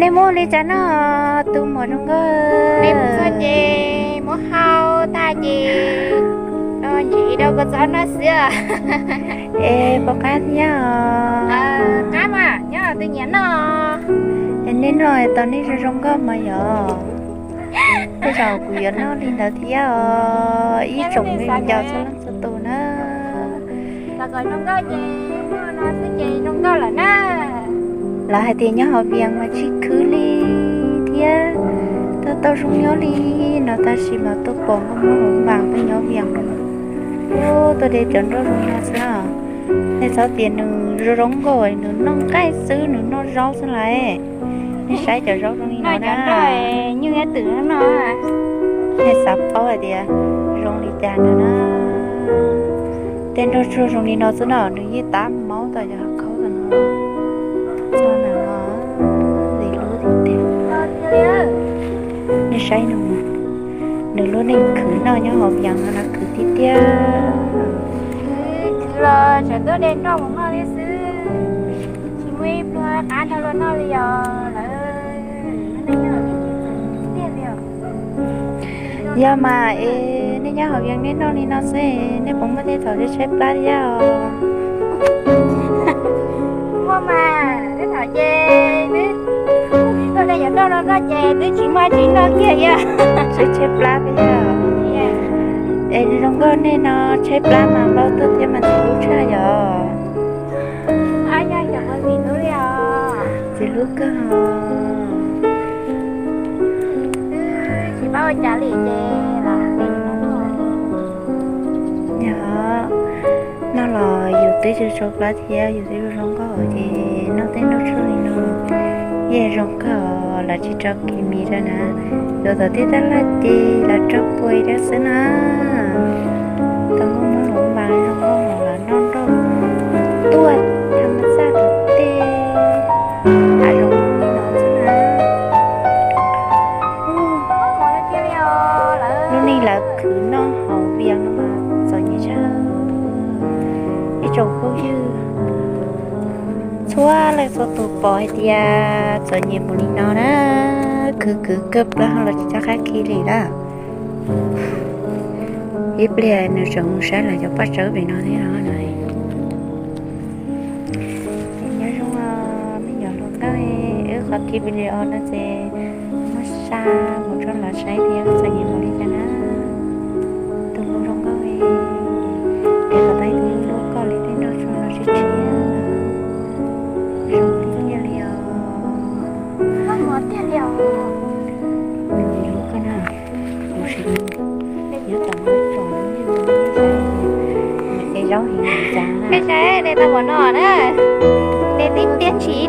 Nej muab li cas noj, tus muam zoo nkauj? Nej mus txog ces muab hau tag ces no ntsim rau kua txob noj xwb. Es puas qab thiab os? Qab mas, nyob twb nyiam noj. Es nej noj tau nej zoo zoo nkauj mas yog. Tej zaum kuv yuav noj li ntawd thiab os, ib tsoom me viv ncaus txhua leej txhua tus na. Lawv hais tias nyob hauv Vias mas tsis khwv li thiab, tau tau zoo nyob li no tab sis mas tuaj pom nkauj Hmoob Hauv Npas tuaj nyob Vias no, tuaj de cov nroj zoo no xwb na. Nej txhob tias nws zoo zoo nkauj, nws noj nqaij xwb, nws noj zaub xwb lauj. Nej saib cov zaub zoo li no na. Nej xav paub hais tias zoo li cas no na. Tej nroj tsuag zoo li no xwb no nws yeej tab maub tau cov khaub tom no. Txog ntawm no, ntxim hlub tiag tiag. Nej saib no, nws lub neej khwv noj nyob hauv Vias no na, khwv tiag tiag. Khwv los tsam tuaj de nroj mus noj li xwb, tsis muaj ib pluag qab nrog luag noj li os lawv. Yog mas es nej nyob hauv Vias nej noj li no xwb, nej puas muaj tej thaum tshaib plab thiab os? Muaj mas, tej thaum ces twb tuaj de cov nroj no noj ces twb tsis muaj tsis noj kiag yog tshaib plab thiab. Es zoo nkauj nej no tshaib plab mas npau tuaj thiab mas ntxim hlub tshaj yog. Ntxim hlub kawg os. Tsis paub ua cas li ces los. Yog noj los yus twb tsis tshaib plab thiab yus twb zoo nkauj ces noj tej nroj tsuag li no yeej zoo kawg os, lawv tsis rau kis mis rau na. Yuav tom tej tab laj ces lawv rau pua rau xwb na. Tau nkauj Hmoob Hauv Npas zoo nkauj los lawv noj nroj tuaj tham mas xaj tom tej hav zoov li no xwb na. Lub neej lawv khwv noj hauv Vias no mas txom nyem tshaj. Ib tsoom phooj ywg txhua leej txhua tus pom hais tias txom nyem mus li no na, khwv khwv kawg plaub hau los tsis txhob qab khi li lawm. Ib pliag nws tseem mus saib lawv cov paj tsawb pem no thiab no na. Nyob zoo me nyuam hluas nkauj, wb qhov ki video no ces muab xa mus rau lawv saib thiab txom nyem mus li cas na. Tus mus zoo nkauj, es qhov tais tus mus zoo nkauj li tej nroj tsuag no sib tshiab zoo tiag tiag li os. Nws hlub koj na, kuv sim nyob tom no tsom, es zaub heev li cas na. Peb saib de tau npaum no na, de tib tiab tshis.